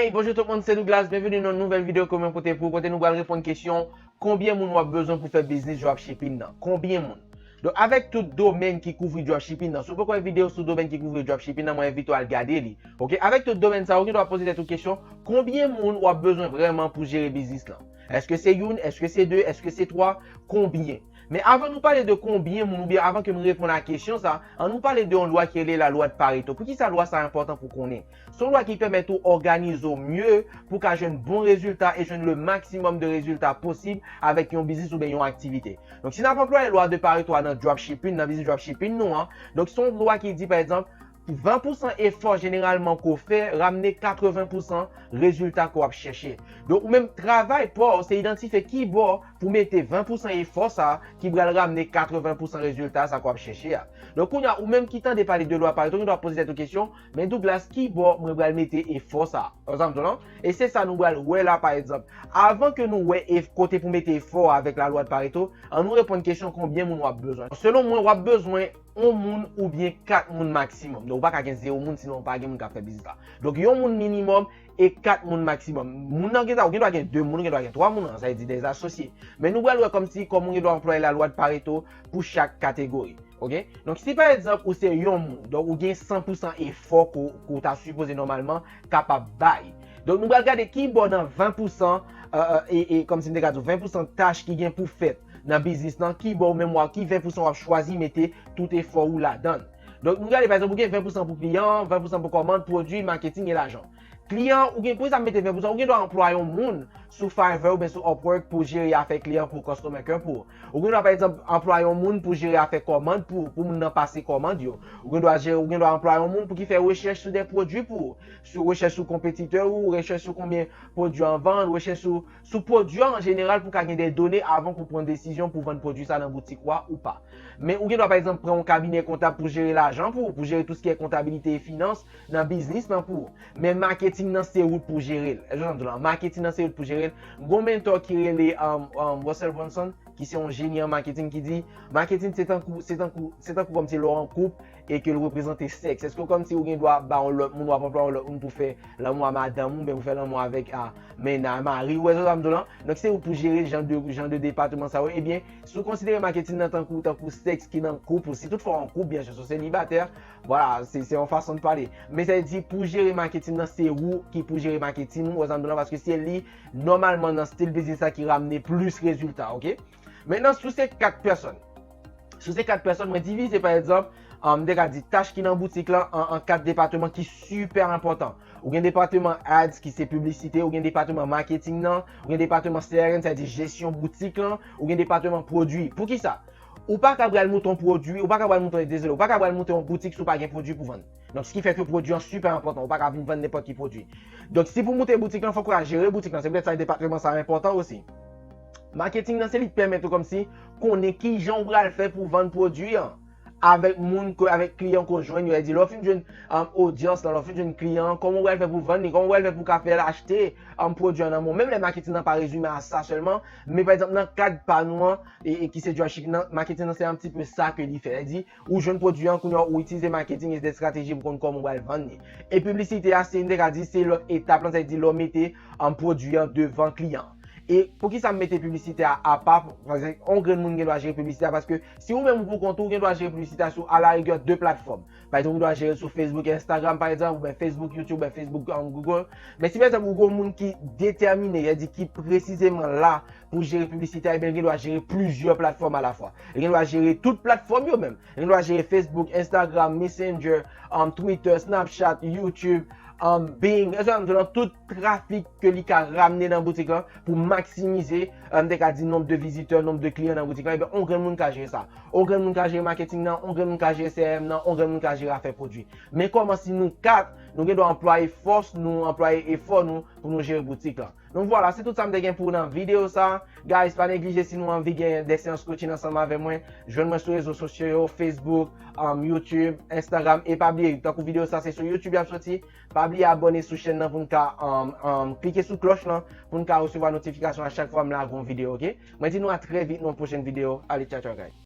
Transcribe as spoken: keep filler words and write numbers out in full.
Hey, bonjou tout moun, se Douglas. Byenveni nan yon nouvèl videyo ke mwen pote pou ou, kote nou pral reponn kesyon, konbyen moun w ap bezwen pou fè biznis dropshipping nan? Konbyen moun? Donk, avèk tout domèn ki kouvri dropshipping nan, si w poko wè videyo sou domèn ki kouvri dropshipping nan, mwen envite w al gade li. Oke? Avèk tout domèn sa yo, ou gen dwa poze tèt ou kesyon, konbyen moun w ap bezwen vrèman pou jere biznis lan? Èske se youn? Èske se de? Èske se twa? Konbyen? Men avan nou pale de konbyen moun, oubyen avan ke m reponn a kesyon sa, ann nou pale de yon lwa ki rele la lwa de Pareto. Poukisa lwa sa enpòtan pou konnen? Se yon lwa ki pèmèt ou òganize w mye pou w ka jwenn bon rezilta e jwenn le maksimòm de rezilta posib avèk yon biznis oubyen yon aktivite. Donk, si n ap anplwaye lwa de Pareto a nan dropshipping, nan biznis dropshipping nou an, donk, se yon lwa ki di, pa egzanp, ven pousan efò jeneralman ke w fè, ramne katreven pousan rezilta ke w ap chèche. Donk, ou menm, travay pa w, se idantifye ki bò pou mete ven pousan efò sa a ki pral ramne katreven pousan rezilta sa ke w ap chèche a. Donk, kounye a, ou menm ki tande pale de lwa Pareto, ou gen dwa poze tèt ou kesyon, men Douglas, ki bò mwen pral mete efò sa a? Ou konprann sa m di w lan? E se sa nou pral wè la, pa egzanp. Avan ke nou wè e, kote pou mete efò a avèk la lwa de Pareto, ann nou reponn kesyon konbyen moun w ap bezwen. Selon mwen, w ap bezwen yon moun oubyen kat moun maksimòm. Donk, ou pa ka gen zewo moun, sinon ou pa gen moun k ap fè biznis la. Donk, yon moun minimòm e kat moun maksimòm. Moun nan gen dwa, ou gen dwa gen de moun, ou gen dwa gen twa moun, sa vle di de asosye. Men nou pral wè kòmsi, kòman ou gen dwa anplwaye la lwa de Pareto pou chak kategori. Oke? Donk, si pa egzanp, ou se yon moun, donk ou gen san pousan efò ke w, ke w ta sipoze nòmalman kapab bay. Donk, nou pral gade ki bò nan ven pousan, e, e, e, kòmsi m te ka di w, ven pousan tach ki gen pou fèt nan biznis lan, ki bò ou menm w ap, ki ven pousan w ap chwazi mete tout efò ou ladan l. Donk, nou gade, pa egzanp, ou gen ven pousan pou kliyan, ven pousan pou kòmand, pwodui, maketing e lajan. Kliyan, ou gen, poukisa m mete ven pousan? Ou gen dwa anplwaye yon moun sou Fiverr oubyen sou Upwork pou jere afè kliyan pou w, customer care pou ou. Ou gen dwa, pa egzanp, anplwaye yon moun pou jere afè kòmand pou ou, pou moun nan pase kòmand yo. Ou gen dwa jere, ou gen dwa anplwaye yon moun pou ki fè rechèch sou de pwodui pou ou, sou rechèch sou konpetitè ou, rechèch sou konbyen pwodui an vann, rechèch sou, sou pwodui an jeneral pou w ka gen de done avan pou w pran desizyon pou w vann pwodui sa nan boutik ou a ou pa. Men ou gen dwa, pa egzanp, pran yon kabinè kontab pou jere lajan pou ou, pou jere tou sa ki kontabilite e finans nan biznis lan pou ou. Men maketing nan se ou k pou jere l. Èske w konprann? Maketing nan se ou k pou jere l. Gon mentò ki rele, um, um, Russell Brunson, ki se yon jeni an maketing, ki di, maketing se tankou, se tankou, se tankou kòmsi lè w an koup e ke l reprezante sèks. Èske kòmsi ou gen dwa ba yon lòt moun, w ap anplwaye yon lòt moun pou fè lanmou a madanm ou, oubyen pou fè lanmou avèk, a, mennaj, mari w, èske w konprann sa m di w lan? Donk, se ou k pou jere jan de, jan de depatman sa yo. Ebyen, si w konsidere maketing nan tankou, tankou sèks ki nan koup ou, si toutfwa w an koup, byen si w selibatè, vwala, se, se yon fason de pale. Men sa vle di, pou jere maketing nan, se ou ki pou jere maketing ou, w konprann sa m di w lan, paske se li, nòmalman, nan stil biznis la ki ramne plis rezilta, oke? Mentnan, si w se kat pèsòn, si w se kat pèsòn, mwen divize, pa egzanp, um, m te ka di, tach ki nan boutik lan an, an kat depatman ki sipè enpòtan. Ou gen depatman ads ki se piblisite, ou gen depatman maketing nan, ou gen depatman C R M, sa vle di jesyon boutik lan, ou gen depatman pwodui. Poukisa? Ou pa ka pral moute yon pwodui, ou pa ka pral moute, dezole, ou pa ka pral moute yon boutik si w pa gen pwodui pou vann. Donk, sa ki fè ke pwodui an sipè enpòtan, ou pa ka vin vann nenpòt ki pwodui. Donk, si pou moute boutik lan, fòk ou ka jere boutik lan. Se poutèt sa depatman sa a enpòtan osi. Maketing nan, se li k pèmèt ou kòmsi konnen kijan ou pral fè pou vann pwodui an avèk moun ke, avèk kliyan ke w jwenn yo. Sa vle di, lè w fin jwenn, um, odyans lan, lè w fin jwenn kliyan an, kòman w pral fè pou vann li, kòman w pral fè pou w ka fè l achte, um, pwodui an nan men w. Menm lè maketing nan pa rezime a sa sèlman, men pa egzanp, nan kad pa nou an, e, e ki se dropshipping nan, maketing nan se yon ti pe sa ke li fè. Sa vle di, ou jwenn pwodui an, kounye a ou itilize maketing e de estrateji pou konn kòman w pral vann li. E piblisite a, se, m te ka di, se lòt etap lan, sa vle di, lè w mete, um, pwodui an devan kliyan an. E poukisa m mete piblisite a apa? Paske yon grenn moun gen dwa jere piblisite a, paske si ou menm ou pou kont ou, ou gen dwa jere piblisite a sou, alarigè, de platfòm. Pa egzanp, ou gen dwa jere l sou Facebook, Instagram, pa egzanp, oubyen Facebook, YouTube, oubyen Facebook, um, Google. Men si, pa egzanp, ou gen yon moun ki detèmine, sa vle di ki presizeman la pou jere piblisite a, ebyen, li gen dwa jere plizyè platfòm alafwa. Li gen dwa jere tout platfòm yo menm. Li gen dwa jere Facebook, Instagram, Messenger, um, Twitter, Snapchat, YouTube, um, Bing, èske w konprann, tout trafik ke li ka ramne nan boutik lan pou maksimize, um, m te ka di, nonb de vizitè, nonb de kliyan nan boutik lan, ebyen, yon grenn moun ka jere sa. Yon grenn moun ka jere maketing nan, yon grenn moun ka jere C R M nan, yon grenn moun ka jere afè pwodui. Men kòman si nou kat, nou gen dwa anplwaye fòs nou, anplwaye efò nou pou nou jere boutik lan. Donk vwala, se tout sa m te gen pou ou nan videyo sa. Guys, pa neglije, si nou anvi gen de seyans coaching ansanm avè mwen, jwenn mwen sou rezo sosyo yo, Facebook, um, YouTube, Instagram, e pa bliye, tankou videyo sa se sou YouTube y ap soti, pa bliye abòne sou chèn nan pou n ka, um, um, klike sou klòch lan pou n ka resevwa notifikasyon a chak fwa m lage yon videyo, oke? Mwen di nou a trè vit nan yon pwochèn videyo. Ale, tchaw, tchaw, guys.